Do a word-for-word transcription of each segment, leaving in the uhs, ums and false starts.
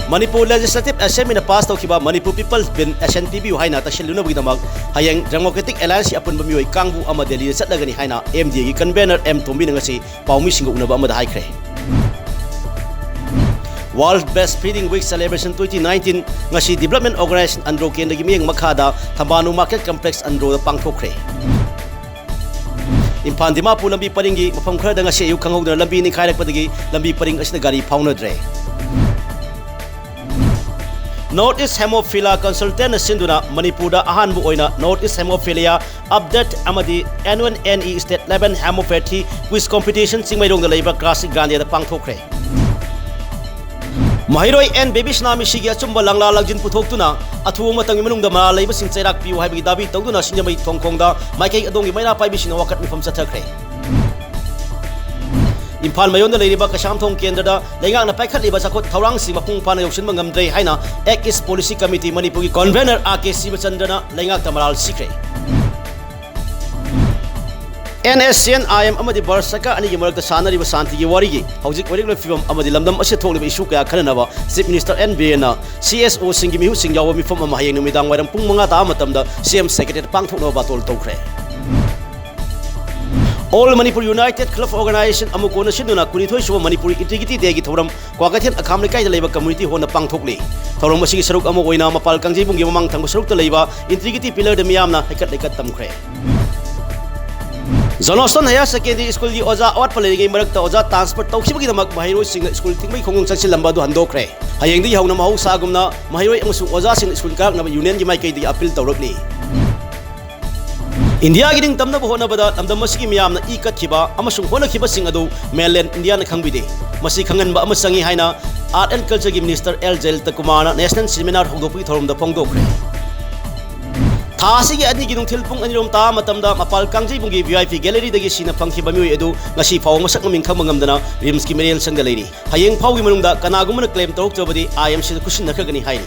Manipur Legislative Assemblyꯅ pass ꯇꯧꯈꯤꯕ Manipur People's Bill ꯑꯦꯁꯦꯟ ꯄꯤꯕꯤꯌꯨ ꯍꯥꯏꯅ ꯇꯛꯁꯤꯜꯂꯨꯅꯕꯒꯤꯗꯃꯛ ꯍꯌꯦꯡ Democratic Allianceꯀꯤ ꯑꯄꯨꯟꯕ ꯃꯤꯑꯣꯏ ꯀꯥꯡꯕꯨ ꯑꯃ ꯗꯦꯜꯂꯤꯗ ꯆꯠꯂꯒꯅꯤ ꯍꯥꯏꯅ MDAꯒꯤ convener ꯑꯦꯝ ꯇꯣꯝꯕꯤꯅ ꯉꯁꯤ ꯄꯥꯎꯃꯤꯁꯤꯡꯒ ꯎꯅꯕ ꯑꯃꯗ ꯍꯥꯏꯈ꯭ꯔꯦ꯫ World Breastfeeding Week Celebration twenty nineteen ꯉꯁꯤ Development Organization ꯑꯟꯗ꯭ꯔꯣ ꯀꯦꯟꯗ꯭ꯔꯒꯤ ꯃꯤꯠꯌꯦꯡ ꯃꯈꯥꯗ ꯊꯝꯕꯥꯅꯨ Market Complex ꯑꯟꯗ꯭ꯔꯣꯗ ꯄꯥꯡꯊꯣꯛꯈ꯭ꯔꯦ꯫ ꯏꯝꯐꯥꯜ ꯗꯤꯃꯥꯄꯨꯔ ꯂꯝꯕꯤ ꯄꯔꯤꯡꯒꯤ ꯃꯐꯝ ꯈꯔꯗ ꯉꯁꯤ ꯑꯌꯨꯛ ꯈꯪꯍꯧꯗꯅ ꯂꯝꯕꯤ ꯅꯤꯡꯈꯥꯏꯔꯛꯄꯗꯒꯤ ꯂꯝꯕꯤ ꯄꯔꯤꯡ ꯑꯁꯤꯗ ꯒꯥꯔꯤ ꯐꯥꯎꯅꯗ꯭ꯔꯦ꯫ North East Hemophilia Consultantꯅ ꯁꯤꯟꯗꯨꯅ ꯃꯅꯤꯄꯨꯔꯗ ꯑꯍꯥꯟꯕ ꯑꯣꯏꯅ North East Hemophilia Update ꯑꯃꯗꯤ Annual NE State Level Hemopathy Quiz Competition ꯆꯤꯡꯃꯩꯔꯣꯡꯗ ꯂꯩꯕ ꯀ꯭ꯂꯥꯁꯤꯛ ꯒ꯭ꯔꯥꯟꯗꯦꯗ ꯄꯥꯡꯊꯣꯛꯈ꯭ꯔꯦ꯫ ꯃꯍꯩꯔꯣꯏ ꯑꯦꯟ ꯕꯦꯕꯤꯁꯅꯥ ꯃꯤꯁꯤꯒꯤ ꯑꯆꯨꯝꯕ ꯂꯪꯂꯥ ꯂꯪꯖꯤꯟ ꯄꯨꯊꯣꯛꯇꯨꯅ ꯑꯊꯨꯕ ꯃꯇꯝꯒꯤ ꯃꯅꯨꯡꯗ ꯃꯔꯥꯜ ꯂꯩꯕꯁꯤꯡ ꯆꯩꯔꯥꯛ ꯄꯤꯌꯨ ꯍꯥꯏꯕꯒꯤ ꯗꯥꯕꯤ ꯇꯧꯗꯨꯅ ꯁꯤꯡꯖꯃꯩ ꯊꯣꯡꯈꯣꯡꯗ ꯃꯥꯏꯀꯩ ꯑꯗꯣꯝꯒꯤ ꯃꯩꯔꯥ ꯄꯥꯏꯕꯤꯁꯤꯡꯅ ꯋꯥꯀꯠ ꯃꯤꯐꯝ ꯆꯠꯊꯈ꯭ꯔꯦ꯫ ꯏꯝꯐꯥꯜ ꯃꯌꯣꯟꯗ ꯂꯩꯔꯤꯕ ꯀꯩꯁꯥꯝꯊꯣꯡ ꯀꯦꯟꯗ꯭ꯔꯗ ꯂꯩꯉꯥꯛꯅ ꯄꯥꯏꯈꯠꯂꯤꯕ ꯆꯥꯎꯈꯠ ꯊꯧꯔꯥꯡꯁꯤꯡ ꯃꯄꯨꯡ ꯐꯥꯅ ꯌꯧꯁꯤꯟꯕ ꯉꯝꯗ꯭ꯔꯦ ꯍꯥꯏꯅ Act East Policy Committee ꯃꯅꯤꯄꯨꯔꯒꯤ convener ꯑꯥꯔ ꯀꯦ ꯁꯤꯕꯆꯟꯗ꯭ꯔꯅ ꯂꯩꯉꯥꯛꯇ ꯃꯔꯥꯜ ꯁꯤꯈ꯭ꯔꯦ꯫ NSCN-IM ꯑꯃꯗꯤ ꯚꯥꯔꯠ ꯁꯔꯀꯥꯔ ꯑꯅꯤꯒꯤ ꯃꯔꯛꯇ ꯁꯥꯟꯅꯔꯤꯕ ꯁꯥꯟꯇꯤꯒꯤ ꯋꯥꯔꯤꯒꯤ ꯍꯧꯖꯤꯛ ꯑꯣꯏꯔꯛꯂꯤꯕ ꯐꯤꯕꯝ ꯑꯃꯗꯤ ꯂꯝꯗꯝ ꯑꯁꯤꯗ ꯊꯣꯛꯂꯤꯕ issue ꯀꯌꯥ ꯈꯟꯅꯅꯕ Chief Minister ꯑꯦꯟ ꯕꯤꯔꯦꯟꯅ CSOꯁꯤꯡꯒꯤ ꯃꯤꯍꯨꯠꯁꯤꯡ ꯌꯥꯎꯕ ꯃꯤꯐꯝ ꯑꯃ ꯍꯌꯦꯡ ꯅꯨꯃꯤꯗꯥꯡ ꯋꯥꯏꯔꯝ ꯄꯨꯡ ꯃꯉꯥ ꯇꯥꯕ ꯃꯇꯝꯗ CM Secretariat ꯄꯥꯡꯊꯣꯛꯅꯕ ꯕꯥꯇꯣꯜ ꯇꯧꯈ꯭ꯔꯦ꯫ All Manipur United Club Organization ꯑꯃꯨꯛ ꯀꯣꯟꯅ ꯁꯤꯟꯗꯨꯅ ꯀꯨꯟꯅꯤꯊꯣꯏ ꯁꯨꯕ ꯃꯅꯤꯄꯨꯔꯤ Integrity Dayꯒꯤ ꯊꯧꯔꯝ ꯀ꯭ꯋꯥꯀꯩꯊꯦꯜ ꯑꯈꯥꯝ ꯂꯩꯀꯥꯏꯗ ꯂꯩꯕ community hallꯗ ꯄꯥꯡꯊꯣꯛꯂꯤ꯫ ꯊꯧꯔꯝ ꯑꯁꯤꯒꯤ ꯁꯔꯨꯛ ꯑꯃ ꯑꯣꯏꯅ ꯃꯄꯥꯜ ꯀꯥꯡꯖꯩꯕꯨꯡꯒꯤ ꯃꯃꯥꯡ ꯊꯪꯕ ꯁꯔꯨꯛꯇ ꯂꯩꯕ Integrity Pillarꯗ ꯃꯤꯌꯥꯝꯅ ꯍꯩꯀꯠ ꯂꯩꯀꯠ ꯇꯝꯈ꯭ꯔꯦ꯫ Johnston Higher Secondary Schoolꯒꯤ ꯑꯣꯖꯥ ꯑꯋꯥꯠꯄ ꯂꯩꯔꯤꯉꯩ ꯃꯔꯛꯇ ꯑꯣꯖꯥ transfer ꯇꯧꯈꯤꯕꯒꯤꯗꯃꯛ ꯃꯍꯩꯔꯣꯏꯁꯤꯡꯅ ꯁ꯭ꯀꯨꯜ ꯊꯤꯡꯕꯒꯤ ꯈꯣꯡꯖꯪ ꯆꯪꯁꯤꯜꯂꯝꯕ ꯑꯗꯨ ꯍꯟꯗꯣꯛꯈ꯭ꯔꯦ꯫ ꯍꯌꯦꯡꯗꯒꯤ ꯍꯧꯅ ꯃꯍꯧꯁꯥꯒꯨꯝꯅ ꯃꯍꯩꯔꯣꯏ ꯑꯃꯁꯨꯡ ꯑꯣꯖꯥꯁꯤꯡꯅ ꯁ꯭ꯀꯨꯜ ꯀꯥꯔꯛꯅꯕ unionꯒꯤ ꯃꯥꯏꯀꯩꯗꯒꯤ appeal ꯇꯧꯔꯛꯂꯤ꯫ ꯏꯟꯗꯤꯌꯥꯒꯤ ꯅꯤꯡꯇꯝꯅꯕ ꯍꯣꯠꯅꯕꯗ ꯂꯝꯗꯝ ꯑꯁꯤꯒꯤ ꯃꯤꯌꯥꯝꯅ ꯏ ꯀꯠꯈꯤꯕ ꯑꯃꯁꯨꯡ ꯍꯣꯠꯅꯈꯤꯕꯁꯤꯡ ꯑꯗꯨ mainland ꯏꯟꯗꯤꯌꯥꯅ ꯈꯪꯕꯤꯗꯦ꯫ ꯃꯁꯤ ꯈꯪꯍꯟꯕ ꯑꯃ ꯆꯪꯏ ꯍꯥꯏꯅ Art and Cultureꯒꯤ Minister ꯑꯦꯜ ꯖꯌꯟꯇ ꯀꯨꯃꯥꯔꯅ national seminar ꯍꯧꯗꯣꯛꯄꯒꯤ ꯊꯧꯔꯝꯗ ꯐꯣꯡꯗꯣꯛꯈ꯭ꯔꯦ꯫ ꯊꯥ ꯑꯁꯤꯒꯤ ꯑꯅꯤꯒꯤ ꯅꯨꯡꯊꯤꯜ ꯄꯨꯡ ꯑꯅꯤꯔꯣꯝ ꯇꯥꯕ ꯃꯇꯝꯗ ꯃꯄꯥꯜ ꯀꯥꯡꯖꯩꯕꯨꯡꯒꯤ VIP galleryꯗꯒꯤ ꯁꯤꯅ ꯐꯪꯈꯤꯕ ꯃꯤꯑꯣꯏ ꯑꯗꯨ ꯉꯁꯤ ꯐꯥꯎꯕ ꯃꯁꯛ ꯃꯃꯤꯡ ꯈꯪꯕ ꯉꯝꯗꯅ RIMSꯀꯤ ꯃꯤꯔꯦꯜ ꯁꯪꯗ ꯂꯩꯔꯤ꯫ ꯍꯌꯦꯡ ꯐꯥꯎꯒꯤ ꯃꯅꯨꯡꯗ ꯀꯅꯥꯒꯨꯝꯕꯅ claim ꯇꯧꯔꯛꯇ꯭ꯔꯕꯗꯤ IMCꯗ ꯈꯨꯠꯁꯤꯟꯅꯈ꯭ꯔꯒꯅꯤ ꯍꯥꯏꯔꯤ꯫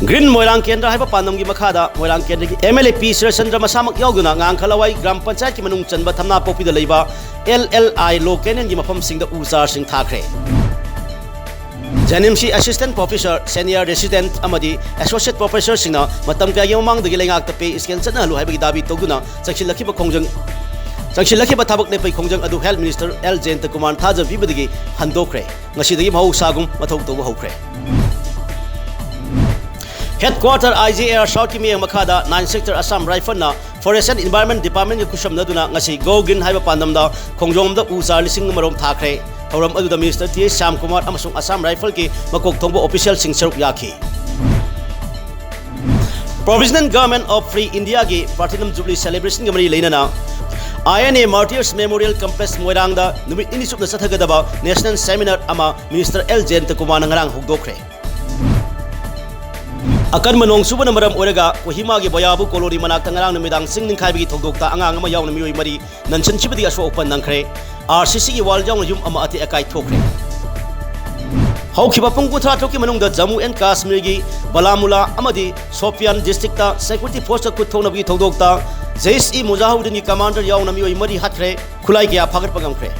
Green ꯃꯣꯏꯔꯥꯡ ꯀꯦꯟꯗ꯭ꯔ ꯍꯥꯏꯕ ꯄꯥꯟꯗꯝꯒꯤ ꯃꯈꯥꯗ ꯃꯣꯏꯔꯥꯡ ꯀꯦꯟꯗ꯭ꯔꯒꯤ MLA ꯄꯤ ꯁꯨꯔꯦꯁꯆꯟꯗ꯭ꯔ ꯃꯁꯥꯃꯛ ꯌꯥꯎꯗꯨꯅ ꯉꯥꯡꯈꯂꯋꯥꯏ ꯒ꯭ꯔꯥꯝ ꯄꯟꯆꯥꯌꯠꯀꯤ ꯃꯅꯨꯡ ꯆꯟꯕ ꯊꯝꯅꯥꯄꯣꯛꯄꯤꯗ ꯂꯩꯕ LLI low canalꯒꯤ ꯃꯐꯝꯁꯤꯡꯗ ꯎ ꯆꯥꯔꯁꯤꯡ ꯊꯥꯈ꯭ꯔꯦ꯫ JNIMSꯀꯤ Assistant Professor, Senior Resident ꯑꯃꯗꯤ Associate Professorꯁꯤꯡꯅ ꯃꯇꯝ ꯀꯌꯥꯒꯤ ꯃꯃꯥꯡꯗꯒꯤ ꯂꯩꯉꯥꯛꯇ pay scale ꯆꯠꯅꯍꯜꯂꯨ ꯍꯥꯏꯕꯒꯤ ꯗꯥꯕꯤ ꯇꯧꯗꯨꯅ ꯆꯪꯁꯤꯜꯂꯛꯈꯤꯕ ꯈꯣꯡꯖꯪ, ꯆꯪꯁꯤꯜꯂꯛꯈꯤꯕ ꯊꯕꯛ ꯂꯦꯞꯄꯒꯤ ꯈꯣꯡꯖꯪ ꯑꯗꯨ Health Minister ꯑꯦꯜ ꯖꯌꯟꯇꯀꯨꯃꯥꯔꯅ ꯊꯥꯖꯕ ꯄꯤꯕꯗꯒꯤ ꯍꯟꯗꯣꯛꯈ꯭ꯔꯦ꯫ ꯉꯁꯤꯗꯒꯤ ꯃꯍꯧꯁꯥꯒꯨꯝ ꯃꯊꯧ ꯇꯧꯕ ꯍꯧꯈ꯭ꯔꯦ꯫ Headquarter IGAR Southꯀꯤ ꯃꯤꯠꯌꯦꯡ ꯃꯈꯥꯗ Nine Sector Assam Riflesꯅ Forest and Environment Departmentꯒ ꯈꯨꯠꯁꯝꯅꯗꯨꯅ ꯉꯁꯤ Go Green ꯍꯥꯏꯕ ꯄꯥꯟꯗꯝꯗ ꯈꯣꯡꯖꯣꯝꯗ ꯎ ꯆꯥꯔ ꯂꯤꯁꯤꯡ ꯑꯃꯔꯣꯝ ꯊꯥꯈ꯭ꯔꯦ꯫ ꯊꯧꯔꯝ ꯑꯗꯨꯗ Minister ꯇꯤ ꯑꯩꯆ ꯁ꯭ꯌꯥꯝꯀꯨꯃꯥꯔ ꯑꯃꯁꯨꯡ Assam Riflesꯀꯤ ꯃꯀꯣꯛ ꯊꯣꯡꯕ officialꯁꯤꯡ ꯁꯔꯨꯛ ꯌꯥꯈꯤ꯫ Provisional Government of Free Indiaꯒꯤ Platinum Jubilee Celebrationꯒ ꯃꯔꯤ ꯂꯩꯅꯅ INA Martyrs Memorial Complex ꯃꯣꯏꯔꯥꯡꯗ ꯅꯨꯃꯤꯠ ꯅꯤꯅꯤ ꯆꯨꯞꯅ ꯆꯠꯊꯒꯗꯕ National Seminar ꯑꯃ Minister ꯑꯦꯜ ꯖꯌꯟꯇꯀꯨꯃꯥꯔꯅ ꯉꯔꯥꯡ ꯍꯧꯗꯣꯛꯈ꯭ꯔꯦ꯫ ꯑꯀꯟꯕ ꯅꯣꯡ ꯆꯨꯕꯅ ꯃꯔꯝ ꯑꯣꯏꯔꯒ ꯀꯣꯍꯤꯃꯥꯒꯤ ꯕꯣꯌꯥꯕꯨ colony ꯃꯅꯥꯛꯇ ꯉꯔꯥꯡ ꯅꯨꯃꯤꯗꯥꯡ ꯆꯤꯡ ꯅꯤꯡꯈꯥꯏꯕꯒꯤ ꯊꯧꯗꯣꯛꯇ ꯑꯉꯥꯡ ꯑꯃ ꯌꯥꯎꯅ ꯃꯤꯑꯣꯏ ꯃꯔꯤ ꯅꯟꯁꯤꯟꯈꯤꯕꯗꯒꯤ ꯑꯁꯣꯛ ꯑꯄꯟ ꯅꯪꯈ꯭ꯔꯦ꯫ RCCꯒꯤ wall ꯌꯥꯎꯅ ꯌꯨꯝ ꯑꯃ ꯑꯇꯦꯛ ꯑꯀꯥꯏ ꯊꯣꯛꯈ꯭ꯔꯦ꯫ ꯍꯧꯈꯤꯕ ꯄꯨꯡ ꯀꯨꯟꯊ꯭ꯔꯥ ꯇꯔꯨꯛꯀꯤ ꯃꯅꯨꯡꯗ Jammu and Kashmirꯒꯤ Baramulla ꯑꯃꯗꯤ Shopian districtꯇ security forceꯀ ꯈꯨꯠ ꯊꯣꯛꯅꯕꯒꯤ ꯊꯧꯗꯣꯛꯇ Jaish-e-Mohammedꯀꯤ commander ꯌꯥꯎꯅ ꯃꯤꯑꯣꯏ ꯃꯔꯤ ꯍꯥꯠꯈ꯭ꯔꯦ, ꯈꯨꯠꯂꯥꯏ ꯀꯌꯥ ꯐꯥꯒꯠꯄ ꯉꯝꯈ꯭ꯔꯦ꯫